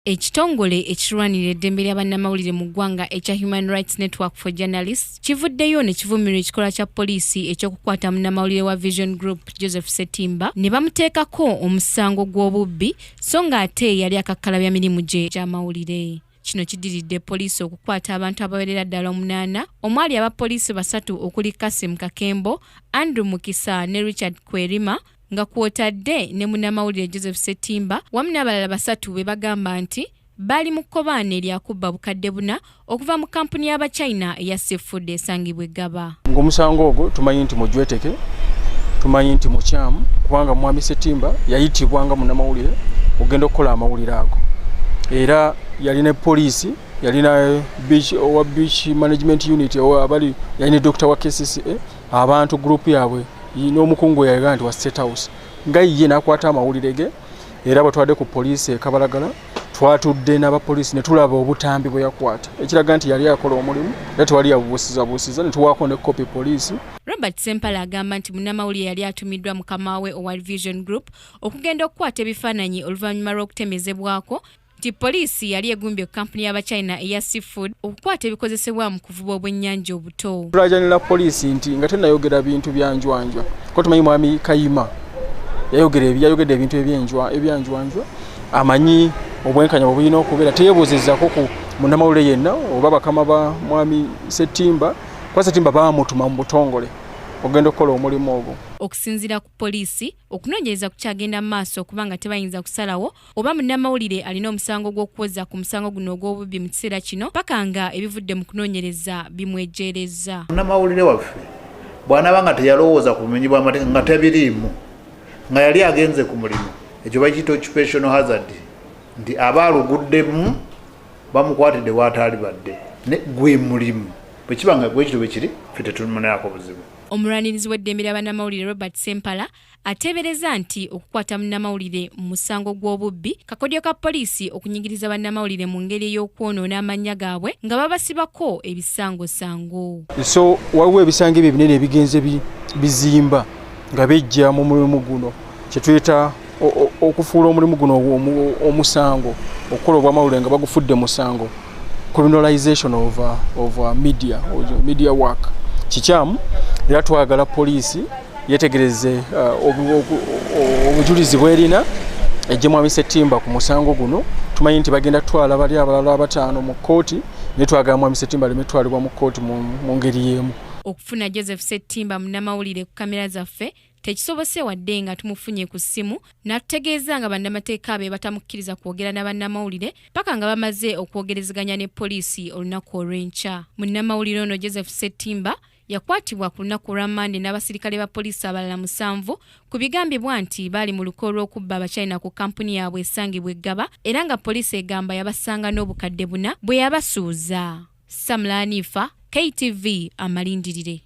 Ekitongole ekirwanirira eddembe lya bannamawulire mu ggwanga ekya Human Rights Network for Journalists kivuddeyo ne kivumirira ekikolwa kya poliisi eky'okukwata munnamawulire wa Vision Group Joseph Ssetimba ne bamuteekako omusango gw'obubbi so ng'ate yali akakkalabya mirimu gye gy'amawulire. Kino kiddiridde poliisi okukwata abantu abawerera ddala omunaana omwali abapoliisi basatu okuli Kassim Kakembo, Andrew Mukisa ne Richard Kwerima nga kw'otadde ne munnamawulire Joseph Ssetimba wamu n'abalala basatu be bagamba nti baali mu kkobaane lya kubba 4000 okuva mu kkampuni y'Abachina eya Seafood esangibwa e Ggaba. Ng'omusango ogwo tumanyi nti mujweteke, tumanyi nti mukyamu kubanga Mwami Ssetimba yayitibwa nga munnamawulire ogenda okukola amawulire ago, era yalina poliisi, yalina beach, owa beach management unit abali, yalina doctor wa KCCA, abantu group yaabwe n'omukungu yayaga nti wa State House nga ye n'akwata amawulire ge. Era bwe twadde ku poliisi e Kabalagala twatudde n'abapoliisi ne tulaba obutambi bwe yakwata, ekiraga nti yali akola omulimu era tewali yabubuusizabuusiza, ne tuwaako ne kopi poliisi. Robert Sempala agamba nti munnamawulire yali atumiddwa mukama we owa Vision Group okugenda okukwata ebifaananyi oluvannyuma lw'okutemezebwako nti poliisi yali egumbye ku kampuni y'Abachina eya Seafood okukwata ebikozesebwa mu kuvuba obwennyanja obuto. Tulajanira poliisi nti nga tenayogera bintu byanjwanjwa, ko tumanyi Mwami Kayima yayogedde ebintu ebyanjwanjwa, amanyi obwenkanya bwe bulina okubeera, teyeebuuzizaako ku munnamawulire yenna oba bakama ba Mwami Ssetimba, kuba Ssetimba baamutuma mu butongole ogenda okukola omulimu ogwo. Okusinziira ku poliisi, okunoonyereza kukyagenda mu maaso kubanga tebayinza kusalawo oba munnamawulire alina omusango gw'okuwoza ku musango guno ogw'obubbi mu kiseera kino paka nga ebivudde mu kunoonyereza bimwejeereza. Munnamawulire waffe bw'anaaba nga teyalowooza ku bumenyi bw'amateeka, nga tabiriimu, nga yali agenze ku mulimu, ekyo bakiyita occupational hazard, nti aba aluguddemu bamukwatidde w'ataali badde ne gwe mulimu. Bwe kiba nga bwe kityo bwe kiri, ffe tetumunaako buzibu. Omulwanirizi w'eddembe lya bannamawulire Robert Sempala ateebereza nti okukwata munnamawulire mu musango gw'obubbi kakodyo ka poliisi okunyigiriza bannamawulire mu ngeri ey'okwonoona amannya gaabwe nga babasibako ebisangosango. So waliwo ebisango ebyo ebinene ebigenze bizimba nga bijja mu mulimu guno, kye tuyita okufuula omulimu guno omusango, okukola obwamawulire nga bagufudde musango, criminalization of media work kikyamu. Era twagala poliisi yetegereze obujulizi bwerina ejje Mwami Ssetimba ku musango guno. Tumanyi nti bagenda kutwala bali abalala abataano mu kkooti, naye twagala Mwami Ssetimba aleme kutwalibwa mu kkooti mu ngeri y'emu. Okufuna Joseph Ssetimba munnamawulire ku kamera zaffe tekisobose, wadde nga tumufunye ku ssimu n'atutegeeza nga bannamateeka be batamukkiriza kwogera na bannamawulire paka nga bamaze okwogerezeganya ne poliisi olunaku olw'enkya. Munnamawulire ono Joseph Ssetimba yakwatibwa ku lunaku olwa Mande n'abasirikale ba poliisi abalala 7 ku bigambibwa nti baali mu luko olw'okubba Abachina ku kampuni yaabwe esangibwa e Ggaba, era nga poliisi egamba yabasanga n'obukadde 4 bwe yabasuuza. Samulanifa, KTV Amalindirire.